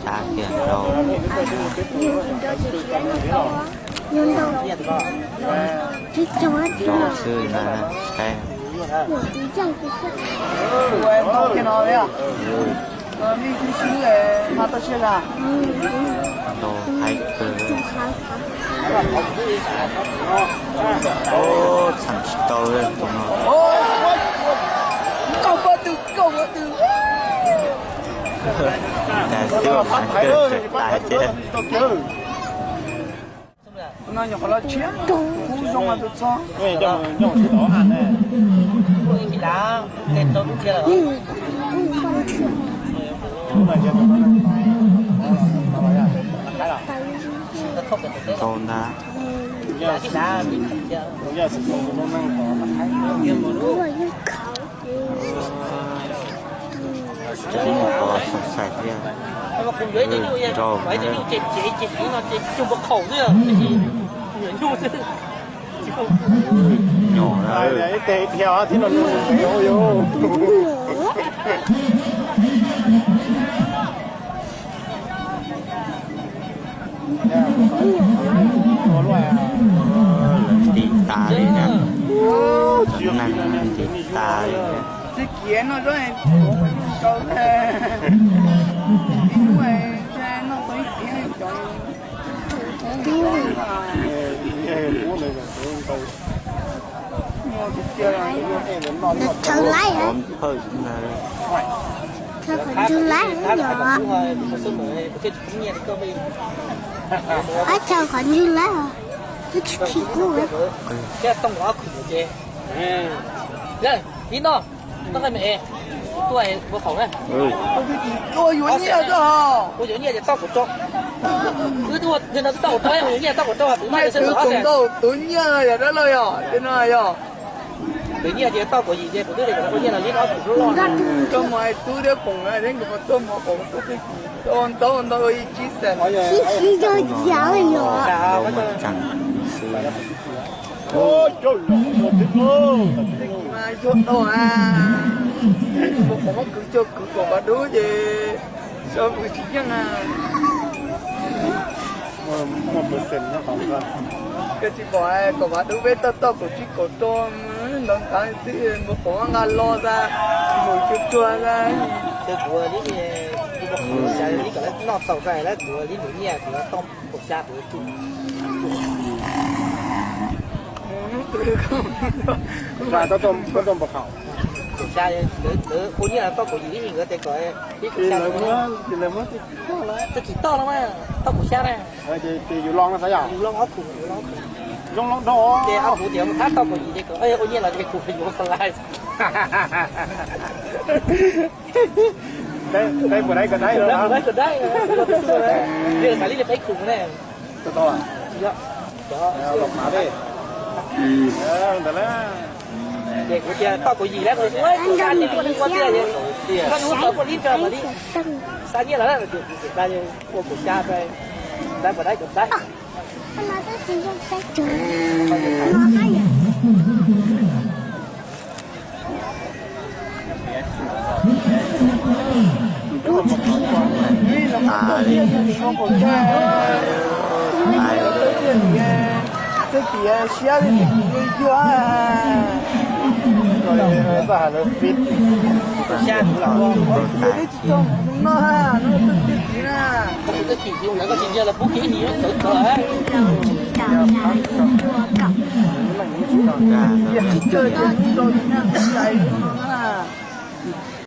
Sab kiag nrau. Nrau xwb na, saib. Nrau haib kawg. Txheem tsis tau tus no. Cas twb ua qhov kawg tseem tais thiab. Tau ntag. Tseem muaj qhov xav xav thiab. Nrau. Nyuam na. Ntim tas li na. Cov neeg ntim tas li na. Txij kiag no zoo, ib hnub noj tau ib kiag cov. Thawj ntawd. Thawj qhov ntswg lawm yom. Ab, thawj qhov ntswg lawm, twb tsis khib kub. Ib no, no qe me es, tuaj ua qaum na. Ua yuav nyiaj, ua yuav nyiaj ces toj kuv rau. Wb twb ua, no twb toj kuv rau, ua yuav nyiaj toj kuv rau, tus no ces ntau tus nyiaj yom, dab laug yom, ces no yom. Tus nyiaj ces toj kuv yim ces kuv twb ua nyiaj los li ob kuv loj. Koj mus hais tub thiab Foom na, thiab nkawd mus tuaj mus qaum tub twb ntau ntau ib tsib xees. Sib sib zog yam yom. Mas yog tau a, mus qhov muab kwv coj kwv kom pas dub ces xyov vwm tsis yeej a. Koj tsis pom kom pas dub peb toj toj kaum tsib kaum rau ntawd ntawd xwb, mus qhov muab nqa los tas, mus cuag cuag tas. Kuv li, kuv noj txaus tas lawm, kuv li tus nyiaj kuv toj kaum xya kuv. Kaum xya, lawv ua nyiaj toj kaum yim li nkawd tes kom ib kaum xya. Tsis toj no mas toj kaum xya na. Ces yus lo no xav yom? Yus lo ob kuv, yus lo ob kuv. Zoo lo dhau. Ces ob kuv tias mus thab toj kaum yim ces kom ua nyiaj los ces kuv yuav slice. Dai puas dai kom dai. Dai puas dai kom dai. Xav li peb kuv ne. Ntawd na. Ces kuv tias toj kaum yim lawm, kuv tias ua li ntawd li, koj hnub tau ua li ntawd li. Xa nyiaj los na, kuv tias ua kaum xya, dai puas dai kom dai. Txoj kev siab li yuag, txoj hais lawv fit, tsis tau mus no, no txoj kev tim na, txoj kev tim lawv koj tsis ntsia lawv pub kiag ib nws yuav tawv txog.